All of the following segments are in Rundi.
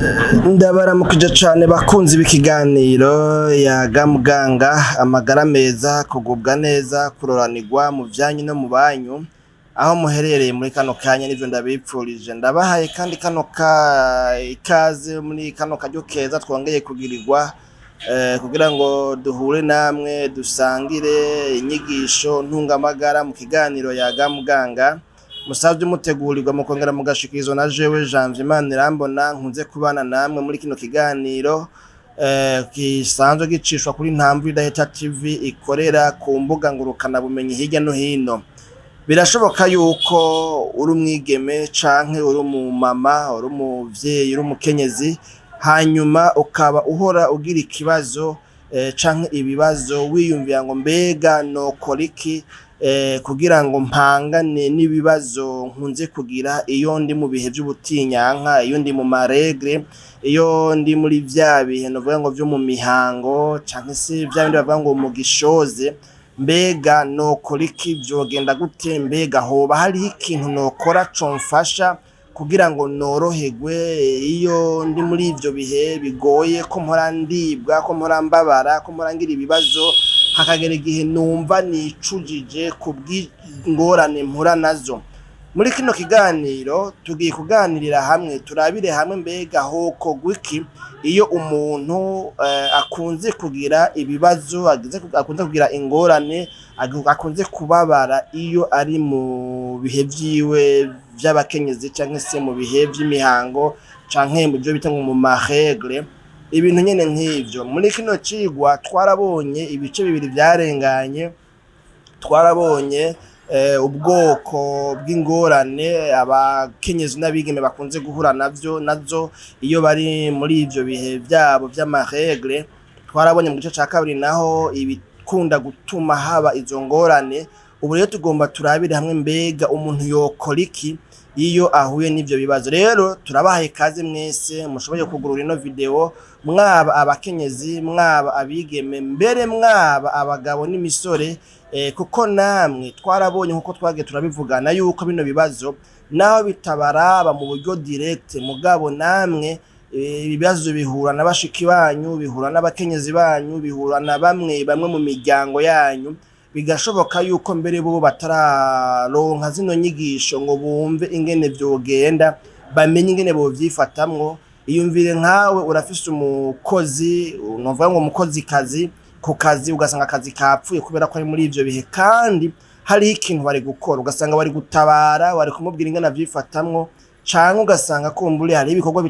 Ndabaramukije cane bakunzi b'ikiganiro Yaga Muganga. Amagara meza, kugubwa neza, kuroranirwa mu vyanyu no mu banyu, aho muherereye muri kano kanya, nivyo ndabipfurije. Ndabahaye kandi kano ka ikaze muri kano karyo keza twongeye kugirirwa kugira ngo duhure namwe, dusangire inyigisho ntungamagara mu kiganiro Yaga Muganga musavye mutegurirwa mukongera mugashikirizwa na jewe Janvier Manirambona, nkunze kubana namwe muri kino kiganiro gisanzwe gicishwa kuri Ntamvu Idaheta TV, ikorera ku mbuga ngurukana bumenyi hirya no hino. Birashoboka yuko uri umwigeme canke uri umumama, uri umuvyeyi, uri umukenyezi, hanyuma ukaba uhora ugira ikibazo canke ibibazo, wiyumvira ngo: "Mbega nokora iki kugira ngo mpangane n'ibibazo nkunze kugira iyo ndi mu bihe vy'ubutinyanka, iyo ndi mu ma règles, iyo ndi muri vya bihe novuga ngo vyo mu mihango, canke se vya bindi bavuga ngo mu gishoze? Mbega nokora iki? Vyogenda gute? Mbega hoba hariho ikintu nokora comfasha kugira ngo noroherwe iyo ndi muri ivyo bihe bigoye, ko mpora ndibwa, ko mpora mbabara, ko mpora ngira ibibazo, hakagera igihe numva nicujije kubw'ingorane mpura nazo?" Muri kino kiganiro tugiye kuganirira hamwe, turabire hamwe mbega hokorwa iki iyo umuntu akunze kugira ibibazo, akunze kugira ingorane, akunze kubabara iyo ari mu bihe vyiwe vy'abakenyezi, canke se mu bihe vy'imihango, canke mu vyo bita ngo mu ma règles, ibintu nyene nk'ivyo. Muri kino cigwa twarabonye ibice bibiri vyarenganye. Twarabonye ubwoko bw'ingorane abakenyezi n'abigeme bakunze guhura navyo nazo iyo bari muri ivyo bihe vyabo vy'ama règles. Twarabonye mu gice ca kabiri naho ibikunda gutuma haba izo ngorane. Ubu rero tugomba turabire hamwe mbega umuntu yokora iki iyo ahuye n'ivyo bibazo. Rero turabahaye ikaze mwese mushoboye kugurura ino video, mwaba abakenyezi, mwaba abigeme, mbere mwaba abagabo n'imisore, kuko namwe twarabonye, nkuko twagiye turabivugana, yuko bino bibazo naho bitabaraba mu buryo direct, mugabo namwe ibibazo bihura na bashiki banyu, bihura n'abakenyezi banyu, bihura na bamwe bamwe mu miryango yanyu. Bigashoboka yuko mbere bo batararonka zino nyigisho ngo bumve ingene vyogenda, bamenye ingene bovyifatamwo. Iyumvire nkawe urafise umukozi, novuga ngo umukozi kazi ku kazi, ugasanga akazi kapfuye kubera ko ari muri ivyo bihe, kandi hariho ikintu bari gukora, ugasanga bari gutabara, bari kumubwira ingene avyifatamwo, canke ugasanga kumbure hariho ibikorwa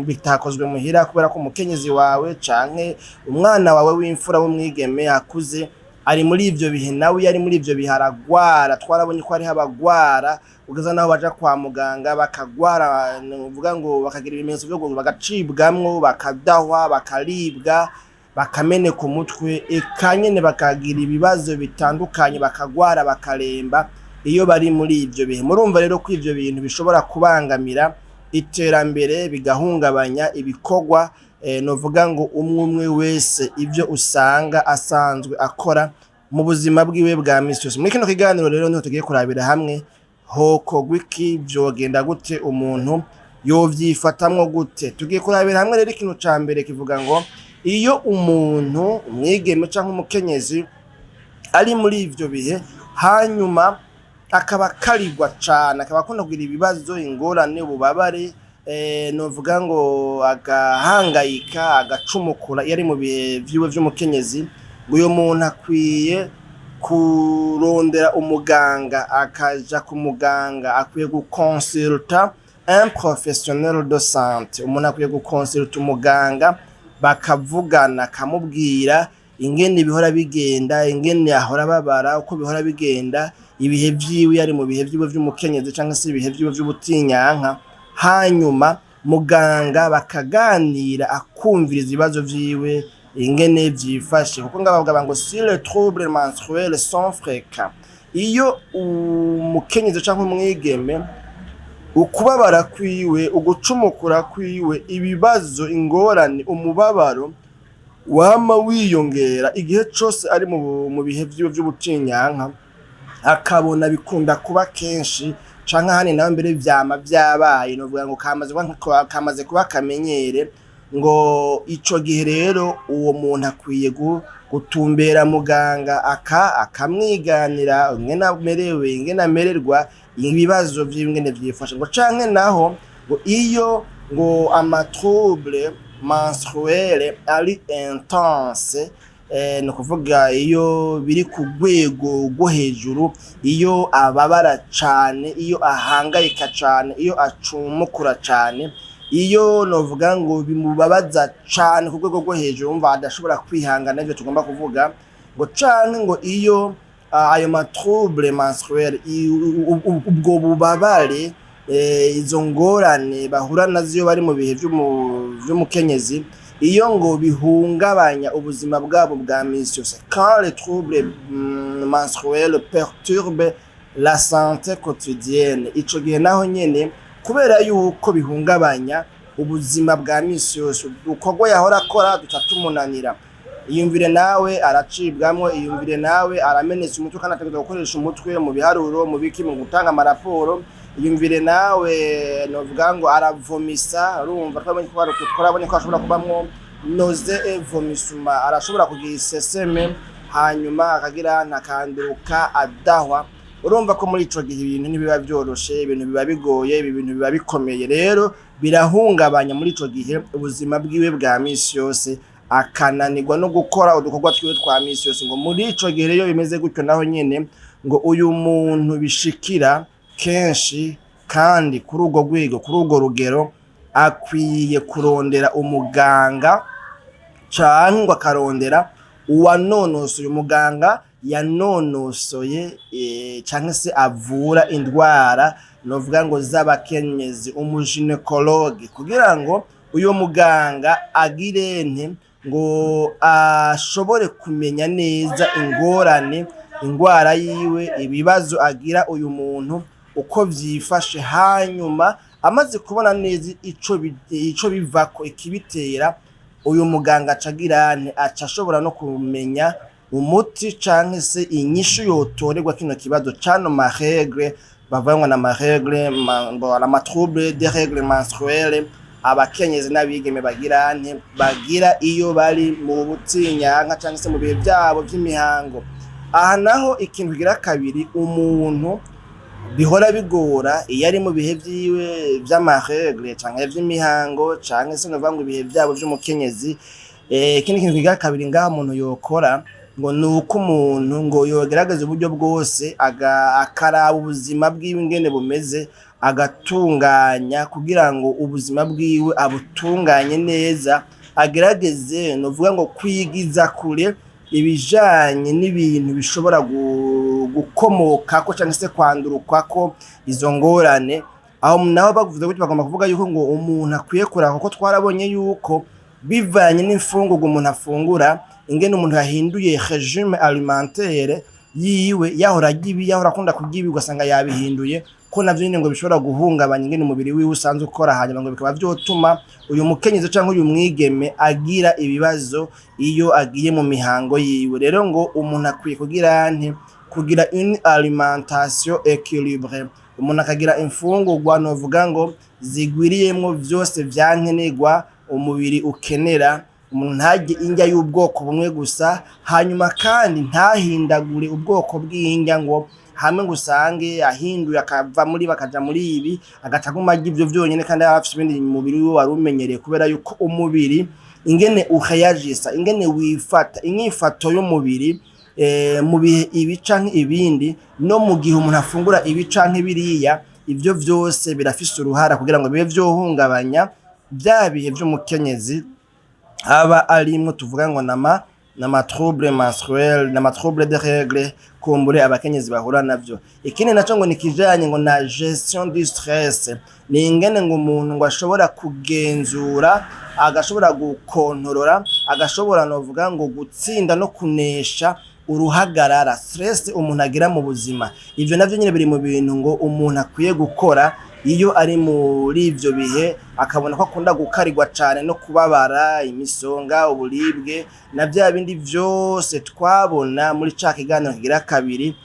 bitakozwe muhira kubera ko umukenyezi wawe canke umwana wawe w'imfura w'umwigeme akuze ari muri ivyo bihe. Nawe iyo ari muri ivyo bihe aragwara. Twarabonye ko hariho abagwara ugeza naho baja kwa muganga, bakagwara, nuvuga ngo bakagira ibimenyetso vyo bagacibwamwo, bakadahwa, bakaribwa, bakameneka umutwe, eka nyene bakagira ibibazo bitandukanye, bakagwara, bakaremba iyo bari muri ivyo bihe. Murumva rero ko ivyo bintu bishobora kubangamira iterambere, bigahungabanya ibikorwa, novuga ngo umwe umwe wese ivyo usanga asanzwe akora mu buzima bwiwe bwa misi yose. Muri kino kiganiro rero niho tugiye kurabira hamwe hokorwa iki, vyogenda gute, umuntu yovyifatamwo gute. Tugiye kurabira hamwe rero ikintu ca mbere kivuga ngo iyo umuntu, umwigeme canke umukenyezi, ari muri ivyo bihe, hanyuma akaba akarigwa cane, akaba akunda kugira ibibazo, ingorane, ububabare, novuga ngo agahangayika, agacumukura iyo ari mu bihe vyiwe vy'umukenyezi, ngo uyo muntu akwiye kurondera umuganga, akaja ku muganga, akwiye gukonsulta un professionnel de santé. Umuntu akwiye gukonsulta umuganga, bakavugana, akamubwira ingene bihora bigenda, ingene ahora ababara, uko bihora bigenda ibihe vyiwe iyo ari mu bihe vyiwe vy'umukenyezi canke se ibihe vyiwe vy'ubutinyanka. Hanyuma muganga bakaganira, akumviriza ibibazo vyiwe ingene vyifashe, kuko ngaho bavuga ngo: "Si les troubles menstruels sont fréquents", iyo umukenyezi canke umwigeme ukubabara kwiwe, ugucumukura kwiwe, ibibazo, ingorane, umubabaro wama wiyongera igihe cose ari mu bihe vyiwe vy'ubutinyanka, akabona bikunda kuba kenshi canke bikunda kuba kenshi. Canke ahandi naho mbere vyama vyabaye, novuga ngo kamaze kuba akamenyere. Ngo ico gihe rero uwo muntu akwiye gutumbera muganga, akamwiganira ingene amerewe, ingene amererwa, ibibazo vyiwe ingene vyifashe. Ngo canke naho ngo iyo ngo ama troubles menstruels ari intense, ni ukuvuga iyo biri ku rwego rwo hejuru, iyo ababara cane, iyo ahangayika cane, iyo acumukura cane, iyo novuga ngo bimubabaza cane ku rwego rwo hejuru, wumva adashobora kwihangana, ivyo tugomba kuvuga. Ngo canke ngo iyo ayo ma troubles menstruels, ubwo bubabare, izo ngorane bahura nazo iyo bari mu bihe vy'umukenyezi, iyo ngo bihungabanya ubuzima bwabo bwa misi yose, quand les troubles menstruels perturbent la santé quotidienne, ico gihe naho nyene, kubera yuko bihungabanya ubuzima bwa misi yose, udukorwa yahora akora duca tumunanira. Iyumvire nawe aracibwamwo, iyumvire nawe aramenetse umutwe kandi ategerezwa gukoresha umutwe mu biharuro, mu biki, mu gutanga amaraporo. Iyumvire nawe novuga ngo aravomisa. Urumva twabonye ko ashobora kubamwo nausées et vomissements, arashobora kugira iseseme, hanyuma akagira akanduruka adahwa. Urumva ko muri ico gihe ibintu ntibiba vyoroshe, ibintu biba bigoye, ibi bintu biba bikomeye. Rero birahungabanya muri ico gihe ubuzima bwiwe bwa misi yose, akananirwa no gukora udukorwa twiwe twa misi yose. Ngo muri ico gihe rero bimeze gutyo, naho nyene ngo uyu muntu bishikira kenshi kandi kuri urwo rwego, kuri urwo rugero, akwiye kurondera umuganga canke ngo akarondera uwanonosoye, umuganga yanonosoye canke se avura indwara novuga ngo z'abakenyezi, umu gynécologue, kugira ngo uyo muganga agirente ngo ashobore kumenya neza ingorane, ingwara yiwe, ibibazo agira uyu muntu uko vyifashe. Hanyuma amaze kubona neza ico bivako, ikibitera, uyu muganga aca agirante, aca ashobora no kumenya umuti canke se inyishu yotorerwa kino kibazo c'ano ma règles bavuga ngo n'ama règles, ngo ama troubles des règles menstruelles abakenyezi n'abigeme bagira nte bagira iyo bari mu butinyanka canke se mu bihe vyabo vy'imihango. Aha naho ikintu kigira kabiri, umuntu bihora bigora iyo ari mu bihe vyiwe vy'ama règles canke vy'imihango, canke se novuga ngo ibihe vyabo vy'umukenyezi, ikindi kintu kigira kabiri ngaha umuntu yokora ngo ni uko umuntu ngo yogerageza uburyo bwose akaraba ubuzima bwiwe ingene bumeze, agatunganya kugira ngo ubuzima bwiwe abutunganye neza, agerageze novuga ngo kwigiza kure ibijanye n'ibintu bishobora gukomokako canke se kwandurukwako izo ngorane. Aho naho bavuze gutyo, bagomba kuvuga yuko ngo umuntu akwiye kuraba, kuko twarabonye yuko bivanye n'imfungurwa umuntu afungura, ingene umuntu yahinduye régime alimentaire yiwe, yahora arya ibi, yahora akunda kurya ibi, ugasanga yabihinduye, ko navyo nyene ngo bishobora guhungabanya ingene umubiri wiwe usanzwe ukora, hanyuma ngo bikaba vyotuma uyu mukenyezi canke uyu mwigeme agira ibibazo iyo agiye mu mihango yiwe. Rero ngo umuntu akwiye kugira nte, kugira une alimentation équilibrée, umuntu akagira imfungurwa novuga ngo zigwiriyemwo vyose vyankenerwa umubiri ukenera. Umuntu ntarye indya y'ubwoko bumwe gusa, hanyuma kandi ntahindagure ubwoko bw'indya, ngo hamwe ngo usange ahinduye akava muri bakaja muri ibi, agaca aguma arya ivyo vyonyene kandi yari afise ibindi mubiri wiwe wari umenyereye, kubera yuko umubiri ingene uheyagisa, ingene wifata, inyifato y'umubiri mu bihe ibi canke ibindi, no mu gihe umuntu afungura ibi canke biriya, ivyo vyose birafise uruhara kugira ngo bibe vyohungabanya vya bihe vy'umukenyezi aba arimwo, tuvuga ngo nama trouble menstruel, nama trouble de règles kumbure abakenyezi bahura navyo. Ikindi naco ngo nikijanye ngo na gestion du stress, ni ingene ngo umuntu ngo ashobora kugenzura, agashobora gukontorora, agashobora novuga ngo gutsinda no kunesha uruhagarara, stress umuntu agira mu buzima. Ivyo navyo nyene biri mu bintu ngo umuntu akwiye gukora. Iyo ari muri ivyo bihe, akabona ko akunda gukarirwa cane no kubabara, imisonga, uburibwe na vya bindi vyose twabona muri ca kiganiro kigira kabiri,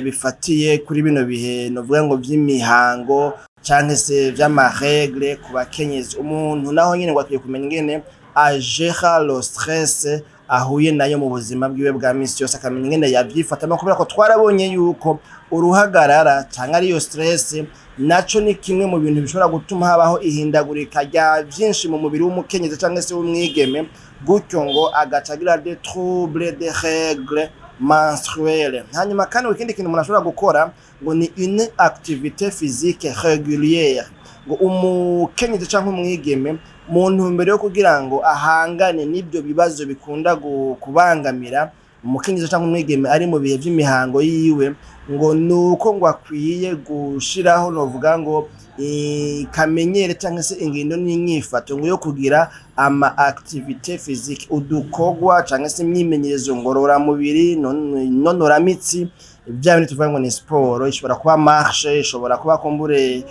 bifatiye kuri bino bihe novuga ngo vy'imihango canke se vy'ama règles ku bakenyezi. Umuntu naho nyene ngo akwiye kumenya ingene agera le stress ahuye nayo mu buzima bwiwe bwa misi yose, akamenya ingene yavyifatamwo, kubera ko twarabonye yuko uruhagarara canke ariyo stress naco ni kimwe mu bintu bishobora gutuma habaho ihindagurika rya vyinshi mu mubiri w'umukenyezi canke se w'umwigeme, gutyo ngo agaca agira des troubles des règles menstruelles. Hanyuma kandi ikindi kintu umuntu ashobora gukora ngo ni une activité physique régulière. Ngo umukenyezi canke umwigeme, mu ntumbero yo kugira ngo ahangane n'ibyo bibazo bikunda kubangamira umukenyezi canke umwigeme ari mu bihe vy'imihango yiwe, ngo nuko ngo akwiye gushiraho, novuga ngo kamenyere canke se ingendo n'inyifato ngo yo kugira ama activité physique, udukorwa canke se imyimenyerezo ngororamubiri, nonoramitsi, bya bindi tuvuga ngo ni siporo. Ishobora kuba marche, ishobora kuba kumbure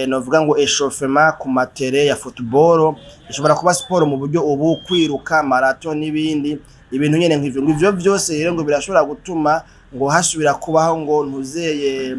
novuga ngo échauffement ku ma terrain ya football, ishobora kuba siporo mu buryo ubu kwiruka marathon n'ibindi ibintu nyene nk'ivyo. Ngo ivyo vyose rero ngo birashobora gutuma ngo hasubira kubaho ngo ntuzeye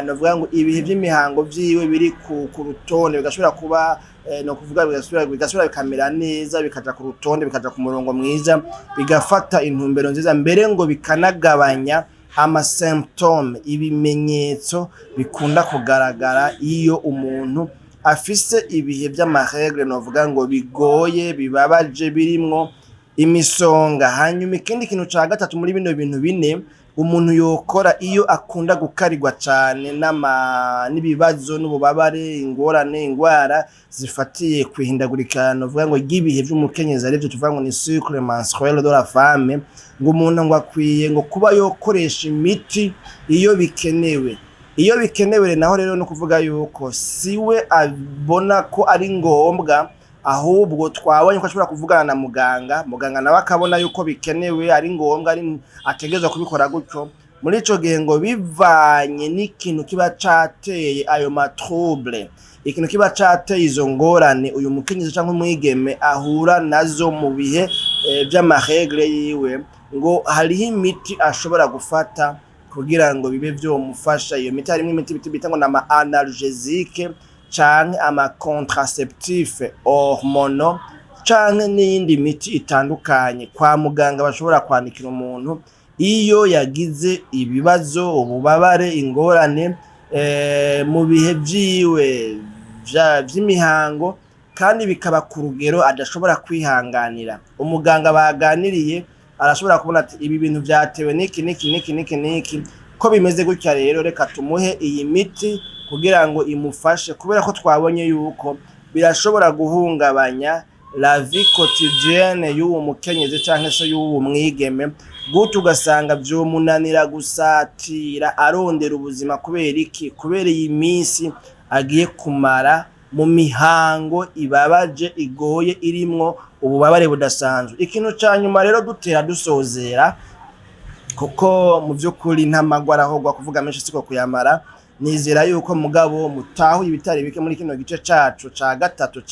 novuga ngo ibihe vy'imihango vyiwe biri ku rutonde, bigashobora kuba no kuvuga bigasubira bikamera neza, bikaja ku rutonde, bikaja ku murongo mwiza, bigafata intumbero nziza, mbere ngo bikanagabanya ama symptômes, ibimenyetso bikunda kugaragara iyo umuntu afise ibihe vy'ama règles novuga ngo bigoye, bibabaje, birimwo imisonga. Hanyuma ikindi kintu ca gatatu muri bino bintu bine umuntu yokora iyo akunda gukarirwa cane n'ibibazo n'ububabare, ingorane, ingwara zifatiye kwihindagurika novuga ngo ry'ibihe vy'umukenyezi, arivyo tuvuga ngo ni cycle menstruel de la femme, ngo umuntu ngo akwiye ngo kuba yokoresha imiti iyo bikenewe. Iyo bikenewe naho rero no kuvuga yuko siwe abona ko ari ngombwa, ahubwo twabonye ko ashobora kuvugana na muganga, muganga nawe akabona yuko bikenewe, ari ngombwa, ari ategerezwa kubikora gutyo. Muri ico gihe ngo bivanye n'ikintu kiba cateye ayo ma troubles, ikintu kiba cateye izo ngorane uyu mukenyezi canke umwigeme ahura nazo mu bihe vy'ama règles yiwe, ngo hariho imiti ashobora gufata kugira ngo bibe vyomufasha. Iyo miti harimwo imiti bita ngo nama analgésique canke ama contraceptif hormonaux canke n'iyindi miti itandukanye kwa muganga bashobora kwandikira umuntu iyo yagize ibibazo, ububabare, ingorane mu bihe vyiwe vy'imihango, kandi bikaba ku rugero adashobora kwihanganira. Umuganga baganiriye arashobora kubona ati ibi bintu vyatewe niki niki niki niki niki, ko bimeze gutya, rero reka tumuhe iyi miti kugira ngo imufashe, kubera ko twabonye yuko birashobora guhungabanya la vie quotidienne y'uwo mukenyezi canke se y'uwo mwigeme, gutyo ugasanga vyomunanira gusatira arondera ubuzima. Kubera iki? Kubera iyi minsi agiye kumara mu mihango ibabaje, igoye, irimwo ububabare budasanzwe. Ikintu ca nyuma rero dutera dusozera, kuko mu vy'ukuri ntamagwa arahogwa, kuvuga menshi siko kuyamara, nizera yuko mugabo mutahuye ibitari bike muri kino gice cacu ca gatatu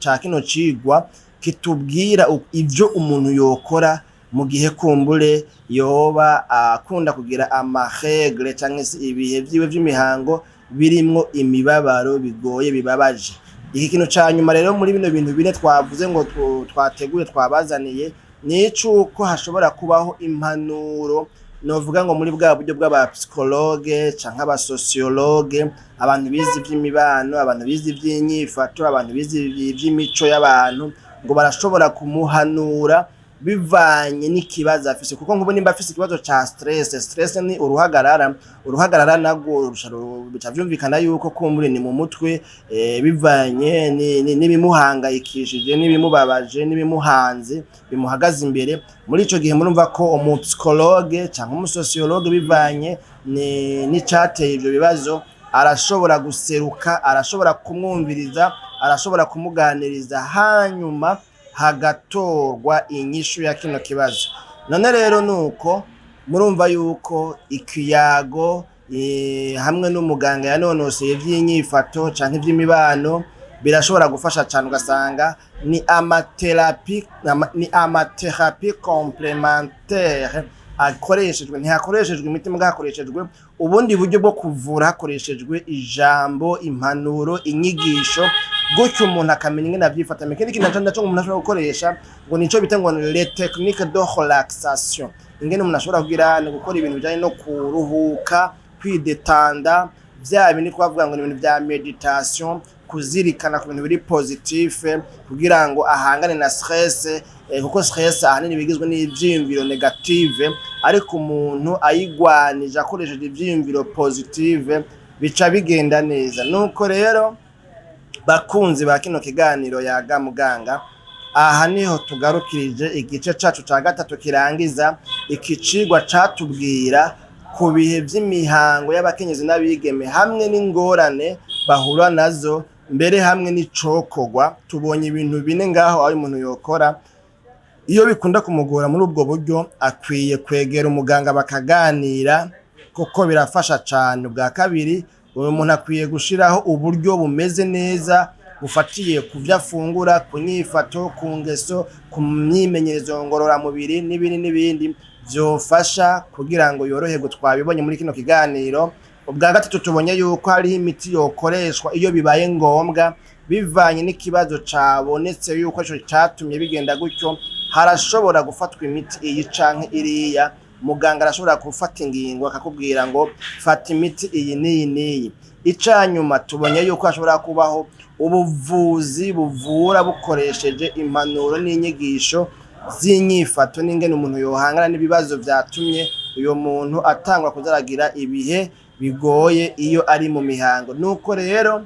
ca kino cigwa kitubwira ivyo umuntu yokora mu gihe kumbure yoba akunda kugira ama règles canke se ibihe vyiwe vy'imihango birimwo imibabaro, bigoye, bibabaje. Iki kintu ca nyuma rero muri bino bintu bine twavuze ngo twateguye twabazaniye, ni icuko hashobora kubaho impanuro, novuga ngo muri bwa buryo bw'aba psychologue canke aba sociologue, abantu bize ivy'imibano, abantu bize ivy'inyifato, abantu bize ivy'imico y'abantu, ngo barashobora kumuhanura bivanye n'ikibazo afise. Kuko nkubu nimba afise ikibazo ca stress, stress ni uruhagarara, uruhagarara narwo bica vyumvikana yuko kumbure ni mu mutwe, bivanye n'ibimuhangayikishije, n'ibimubabaje, n'ibimuhanze, bimuhagaze imbere. Muri ico gihe murumva ko umu psychologue canke umu sociologue, bivanye n'icateye ivyo bibazo, arashobora guseruka, arashobora kumwumviriza, arashobora kumuganiriza, hanyuma hagatorwa inyishu ya kino kibazo. None rero nuko murumva yuko ikiyago hamwe n'umuganga yanonoseye ivy'inyifato canke ivy'imibano birashobora gufasha cane. Ugasanga ni amathérapie, ni amathérapie complémentaire akoreshejwe, ntihakoreshejwe imiti, mbwa hakoreshejwe ubundi buryo bwo kuvura, hakoreshejwe ijambo, impanuro, inyigisho, gutyo umuntu akamenya ingene avyifata. Ikindi kintu naco umuntu ashobora gukoresha ngo nico bita ngo les techniques de relaxation, ingene umuntu ashobora kugira ni gukora ibintu bijanye no kuruhuka, kwidétendre, vya bindi twavuga ngo ni ibintu vya méditation, kuzirikana ku bintu biri positif kugira ngo ahangane na stress, kuko stress ahanini bigizwe n'ivyiyumviro négative, ariko umuntu ayigwanije akoresheje ivyiyumviro positive bica bigenda neza. Nuko rero, bakunzi ba kino kiganiro Yaga Muganga, aha niho tugarukirije igice cacu ca gatatu kirangiza iki cigwa catubwira ku bihe vy'imihango y'abakenyezi n'abigeme hamwe n'ingorane bahura nazo, mbere hamwe n'icokorwa. Tubonye ibintu bine ngaho aho umuntu yokora iyo bikunda kumugora. Muri ubwo buryo akwiye kwegera umuganga bakaganira, kuko birafasha cane. Ubwa kabiri, uyu muntu akwiye gushiraho uburyo bumeze neza bufatiye ku vyo afungura, ku nyifato, ku ngeso, ku myimenyerezo ngororamubiri n'ibindi n'ibindi vyofasha kugira ngo yoroherwe. Twabibonye muri kino kiganiro. Ubwa gatatu, tubonye yuko hariho imiti yokoreshwa iyo bibaye ngombwa, bivanye n'ikibazo cabonetse yuko ico catumye bigenda gutyo. Harashobora gufatwa imiti iyi canke iriya. Muganga arashobora gufata ingingo akakubwira ngo fata imiti iyi n'iyi n'iyi. Icanyuma, tubonye yuko hashobora kubaho ubuvuzi buvura bukoresheje impanuro n'inyigisho z'inyifato n'ingene umuntu yohangana n'ibibazo vyatumye uyo muntu atangwa kuzaragira ibihe bigoye iyo ari mu mihango. Nuko rero,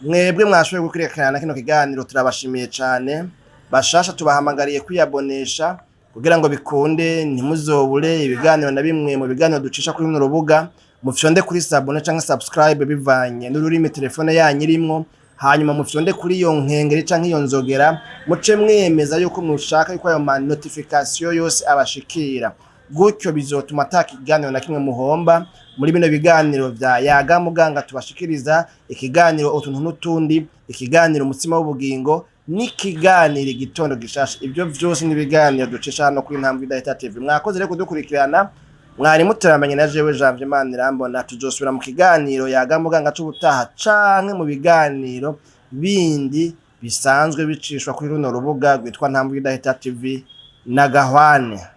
mwebwe mwashoboye gukurikirana kino kiganiro, turabashimiye cane. Bashasha tubahamagariye kwiyabonesha kugira ngo bikunde ntimuzobure ibiganiro na bimwe mu biganiro ducisha kuri runo rubuga. Mufyonde kuri s'abonner canke subscribe bivanye n'ururimi telefone yanyu irimwo, hanyuma mufyonde kuri iyo nkengeri canke iyo nzogera, muce mwemeza yuko mushaka yuko ayo ma notification yose abashikira. Gutyo bizotuma ata kiganiro na kimwe muhomba muri bino biganiro vya Yaga Muganga tubashikiriza: ikiganiro Utuntu n'Utundi, ikiganiro Umutsima w'Ubugingo n'ikiganiro Igitondo Gishasha. Ibyo vyose ni ibiganiro ducisha hano kuri Intambwe Idahita TV. Mwakoze rero kudukurikirana. Mwari muteramanye na jewe Janvier Manirambona. Tuzosubira mu kiganiro Yaga Muganga c'ubutaha canke mu biganiro bindi bisanzwe bicishwa kuri runo rubuga rwitwa Ntambwe Idahita TV. Na gahwane.